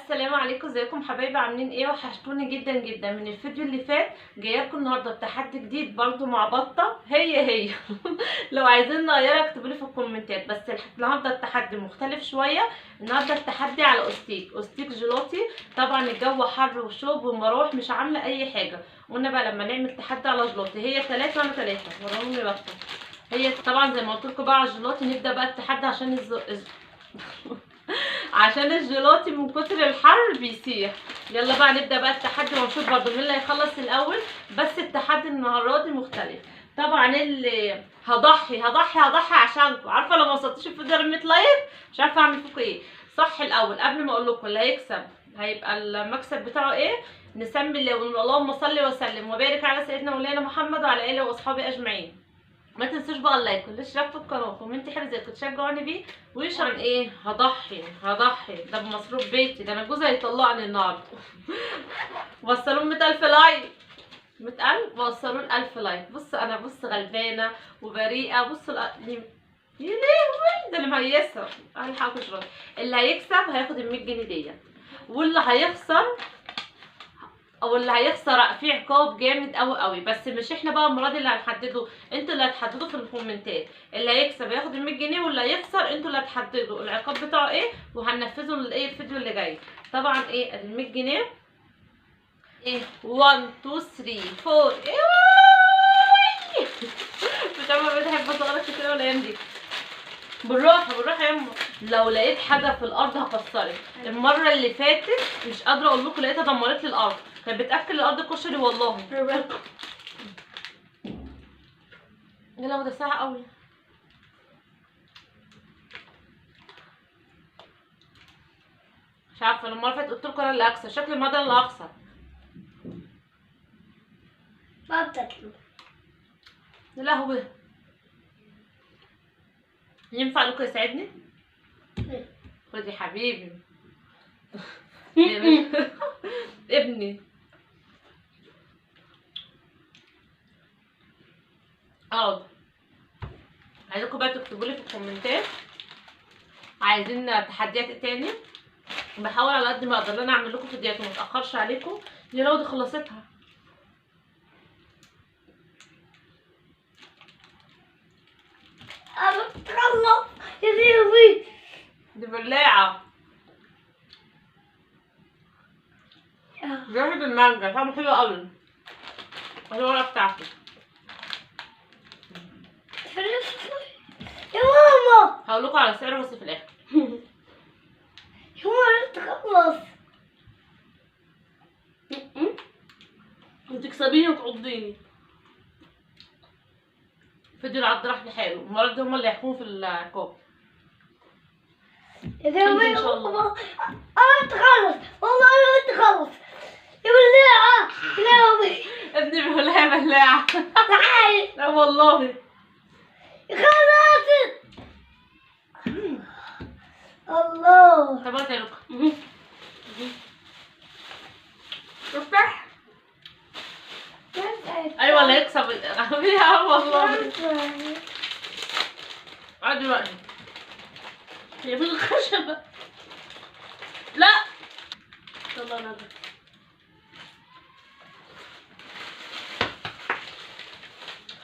السلام عليكم، ازيكم حبايبي؟ عاملين ايه؟ وحشتوني جدا جدا من الفيديو اللي فات. جاية لكم النهارده بتحدي جديد برضو مع بطه هي هي. لو عايزين نغيرها اكتبوا لي في الكومنتات. بس النهارده التحدي مختلف شوية. النهارده التحدي على استيك جيلاتي. طبعا الجو حر وشوب والمراوح مش عامله اي حاجة. قلنا بقى لما نعمل تحدي على جيلاتي، هي 3 وانا 3، وراهم يا بطه. هي طبعا زي ما قلت لكم بقى على الجيلاتي نبدا بقى التحدي عشان عشان الجيلاتي من كتر الحر بيسيح. يلا بقى نبدا بقى التحدي ونشوف برضو مين اللي هيخلص الاول. بس التحدي المرة دي مختلف طبعا. اللي هضحي هضحي هضحي عشانكم، عارفه لو ما وصلتوش الفيديو 100 like مش عارفه اعمل فيكم ايه. صح، الاول قبل ما اقول لكم اللي هيكسب هيبقى المكسب بتاعه ايه، نسمي الله ونقول اللهم صل وسلم وبارك على سيدنا مولانا محمد وعلى اله واصحابه اجمعين. ما تنسوش بقى ال like والاشتراك في القناة، comment حلو زي كنت تشجعوني بيه. وعشان ايه هضحي هضحي، ده بمصروف بيتي، ده انا جوزي هيطلعني النهارده. وصلوا 100,000 like، 100,000 وصلوا 1000 like. بص انا بص غلبانه وبريئه. بص يا لهوي ده اللي مهيسه. الحقوا شرب. اللي هيكسب هياخد ال 100 جنيه ديت، واللي هيخسر او اللي هيخسر في عقاب جامد قوي قوي. بس مش احنا بقى المرة دي اللي هنحدده، انتوا اللي هتحددوا في الكومنتات. اللي هيكسب هياخد ال 100 جنيه، واللي هيخسر انتوا اللي هتحددوا العقاب بتاعه ايه، وهننفذه الايه الفيديو اللي جاي. طبعا ايه ادي ال 100 جنيه. ايه 1 2 3 4. ايه مش عارفه بتحب اصغرك كده والايام دي. بالراحة بالراحة يا يما، لو لقيت حاجة في الارض هكسرك. المرة اللي فاتت مش قادرة اقول لكم لقيتها دمرت لي الارض، كانت بتاكل الارض كشري والله. يا لهوي ده ساعة قوي. مش عارفه المرة اللي فاتت قلت لكم انا اللي هكسب، شكل المرة ده اللي هخسر. ما بتاكلوا. يا لهوي ينفع لكم يساعدني؟ خدي حبيبي. ابني اقعد. عايزاكم بقى تكتبوا لي في الكومنتات عايزين تحديات ايه تاني. بحاول على قد ما اقدر ان انا اعمل لكم فيديوهات وما اتاخرش عليكم. يا لو دي خلصتها. انا بتخلص يا لهوي، دي بلاعه. بيحب المانجا، طعمه حلو قوي. الورقة بتاعته. يا ماما هقول لكم على سعره بس في الاخر. يا ماما تخلص. وتكسبيني وتعضيني. فيديو العض راح لحاله، المرة دي هما اللي هيحكموا في العقاب. يا لهوي ان شاء الله انا اتخلص والله، انا اتخلص يا بلاعه. يا لهوي ابني بيقول لها يا بلاعه. تعالي. لا والله خلصت. الله. طب هات يا لوكا. افتح. ايوه اللي هيكسب يا والله. اقعد دلوقتي. هي فين الخشبة؟ لا يلا ندى.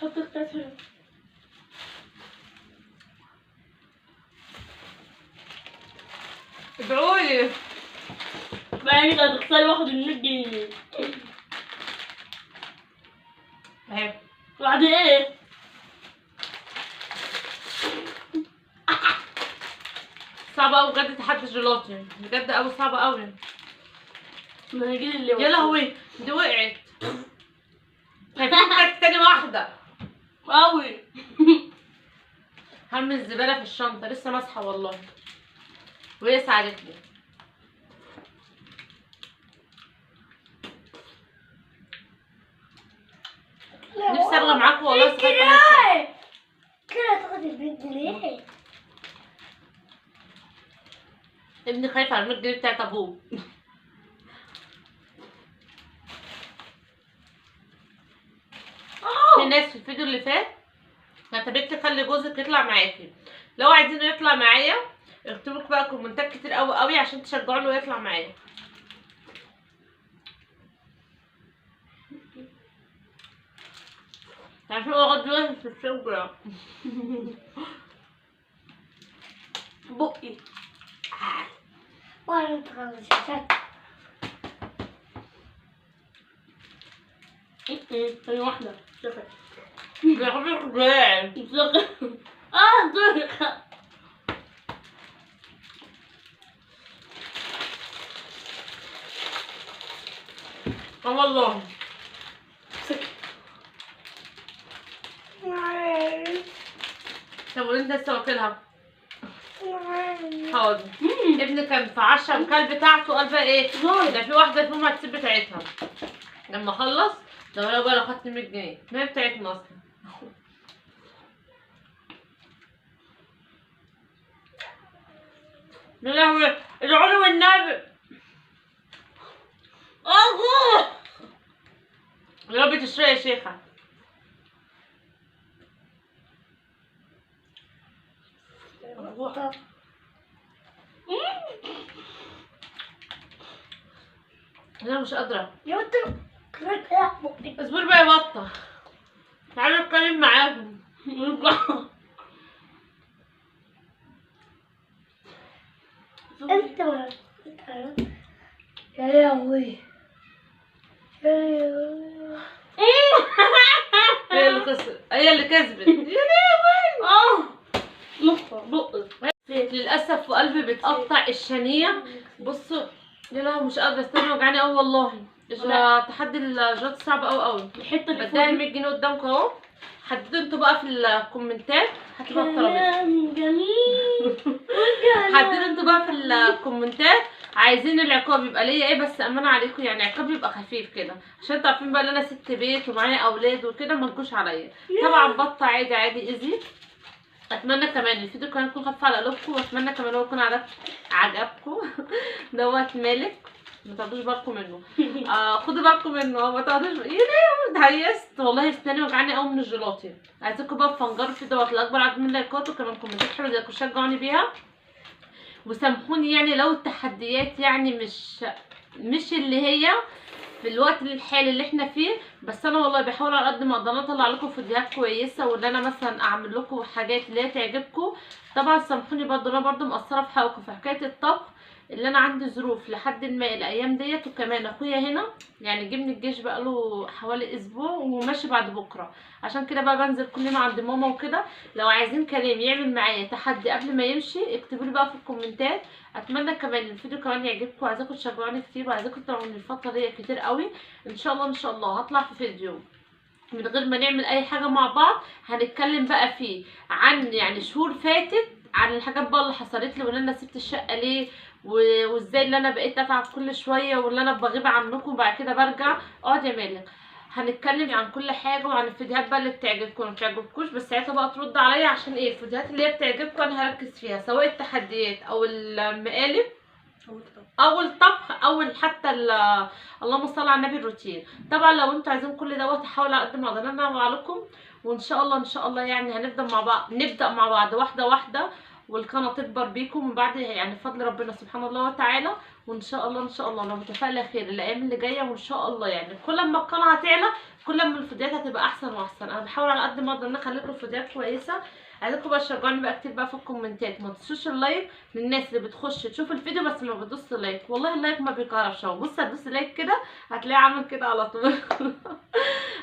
حط الكاس هنا. ادعولي بقى انت هتخسري واخد ال 100 جنيه. اهي بعد ايه؟ صعبة قوي بجد تحدي الجيلاتي، بجد قوي صعبة قوي. ما هجيب اللي يا لهوي دي وقعت. هيفكك تاني واحدة قوي. هرمي الزبالة في الشنطة، لسه ماسحة والله وهي ساعدتني. نفسي اغلى معاكم والله. كده كده تاخدي ال 100 جنيه. ابني خايف على ال 100 جنيه بتاعت ابوه. في ناس في الفيديو اللي فات كتبت لي خلي جوزك يطلع معاكي. لو عايزينه يطلع معايا اكتبوا بقى كومنتات كتير قوي قوي عشان تشجعونه يطلع معايا. عشان هو لغاية دلوقتي في الشجرة. بقي وانا تخلص. ثانية واحدة. شوفي والله. طب وانت لسه واكلها؟ حاضر. ابني كان في 10 الكلب بتاعته قال بقى ايه؟ ده في واحدة فيهم هتسيب بتاعتها. لما خلص ده لو بقى لو خدت 100 جنيه، ما هي بتاعتنا اصلا. يا لهوي ادعوا لي والنبي. يا رب تشري يا شيخة. انا مش قادرة. اصبر بقى يا بطة، تعالوا اتكلم معاهم. انت يا لهوي هي اللي خسرت، هي اللي كسبت. يا لهوي. نقطة بقى للأسف، وقلبي بيتقطع الشنيع. بصوا يا لهوي مش قادرة استنى، وجعاني قوي والله. تحدي الجات صعب قوي قوي. الحتة اللي بديها 100 جنيه قدامكم اهو. حددوا انتوا بقى في الكومنتات. هاتوا بقى الترابيزة. جميل. حددوا انتوا بقى في الكومنتات عايزين العقاب يبقى ليا ايه، بس امانه عليكم يعني عقاب يبقى خفيف كده، عشان انتوا عارفين بقى ان انا ست بيت ومعايا اولاد وكده، ما تجوش عليا. طبعا بطه عادي عادي easy. اتمنى كمان الفيديو كمان يكون خفيف على قلوبكم، واتمنى كمان هو يكون عجبكم. دوت مالك، ما تاخدوش بالكم منه. خدوا بالكم منه، ما تاخدوش. ايه ليه اتهيست والله، اسناني وجعاني قوي من الجيلاطي. عايزاكم بقى تفنجروا في دوت لاكبر عدد من اللايكات، وكمان كومنتات حلوة زيكم شجعوني بيها. وسامحوني يعني لو التحديات يعني مش اللي هي في الوقت الحالي اللي احنا فيه، بس انا والله بحاول على قد ما اقدر اطلع لكم فيديوهات كويسة، وان انا مثلا اعمل لكم حاجات اللي هي تعجبكم. طبعا سامحوني برضه، انا برضه مقصرة في حقكم في حكاية الطبخ، اللي انا عندي ظروف لحد ما الايام ديت، وكمان اخويا هنا يعني جه من الجيش بقاله حوالي اسبوع وماشي بعد بكره، عشان كده بقى بنزل كل يوم عند ماما وكده. لو عايزين كريم يعمل معايا تحدي قبل ما يمشي اكتبوا لي بقى في الكومنتات. اتمنى كمان الفيديو كمان يعجبكم، عايزاكم تشجعوني كتير، وعايزاكم تدعموني الفترة دي كتير قوي. ان شاء الله ان شاء الله هطلع في فيديو من غير ما نعمل اي حاجة مع بعض، هنتكلم بقى فيه عن يعني شهور فاتت، عن الحاجات بقى اللي حصلت لي، وان انا سبت الشقة ليه، وازاي اللي انا بقيت اتعب كل شوية، واللي انا بغيب عنكم وبعد كده برجع. اقعد يا مالك، هنتكلم عن كل حاجة، وعن الفيديوهات بقى اللي بتعجبكم وما بتعجبكوش، بس ساعتها بقى ترد عليا عشان ايه الفيديوهات اللي هي بتعجبكم انا هركز فيها، سواء التحديات او المقالب او الطبخ او حتى اللهم صل على النبي الروتين. طبعا لو انتوا عايزين كل دوت هحاول على قد ما اقدر انا لكم، وان شاء الله ان شاء الله يعني هنبدا مع بعض، نبدا مع بعض واحدة واحدة، والقناة تكبر بيكم من بعد يعني فضل ربنا سبحانه الله وتعالى. وان شاء الله ان شاء الله انا متفائلة خير الايام اللي جاية، وان شاء الله يعني كل ما القناة هتعلى كل ما الفيديوهات هتبقى احسن واحسن. انا بحاول على قد ما اقدر ان اخلي لكم الفيديوهات كويسة. عايزاكم بقى تشجعوني بقى كتير بقى في الكومنتات، ما تنسوش ال like للناس اللي بتخش تشوف الفيديو بس ما بتدوس like، والله ال like ما بيكهربش اهو، بص هتدوس like كده هتلاقيه عامل كده على طول.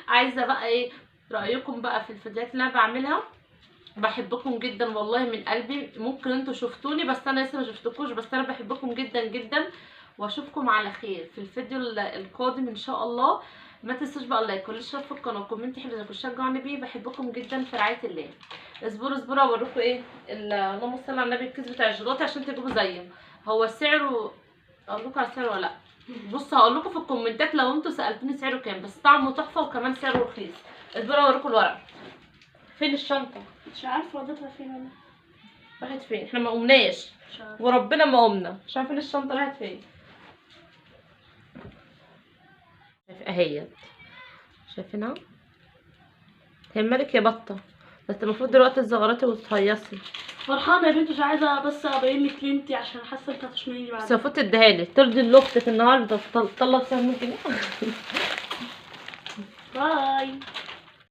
عايزه بقى ايه رايكم بقى في الفيديوهات اللي انا بعملها؟ بحبكم جدا والله من قلبي، ممكن انتوا شفتوني بس انا لسه ما شفتكوش، بس انا بحبكم جدا جدا، واشوفكم على خير في الفيديو القادم ان شاء الله. ما تنسوش بقى ال like والاشتراك في القناة و comment حلو زيكم شجعوني بيه. بحبكم جدا في رعاية الله. اصبروا اصبروا اوريكم ايه اللهم صل على النبي الكيس بتاع الجيلاتي عشان تجيبوا زيه. هو سعره اقول لكم على سعره ولا لا؟ بصوا هقول لكم في الكومنتات لو انتوا سالتوني سعره كام، بس طعمه تحفة وكمان سعره رخيص. اصبروا اوريكم الورق. فين الشنطة؟ مش عارفه وديتها فين انا. راحت فين؟ احنا ما قمناش وربنا ما قمنا، مش عارفين الشنطة راحت فين. اهيت شايفينها؟ هي مالك يا بطه؟ بس المفروض دلوقتي تزغرطي وتهيصي. فرحانة يا بنت، مش عايزه بس ابين لك لينتي عشان حاسه انت هتشميني بعد. بس المفروض تديها لي، ترضي لاختك النهارده تطلع فيها 100 جنيه. باي.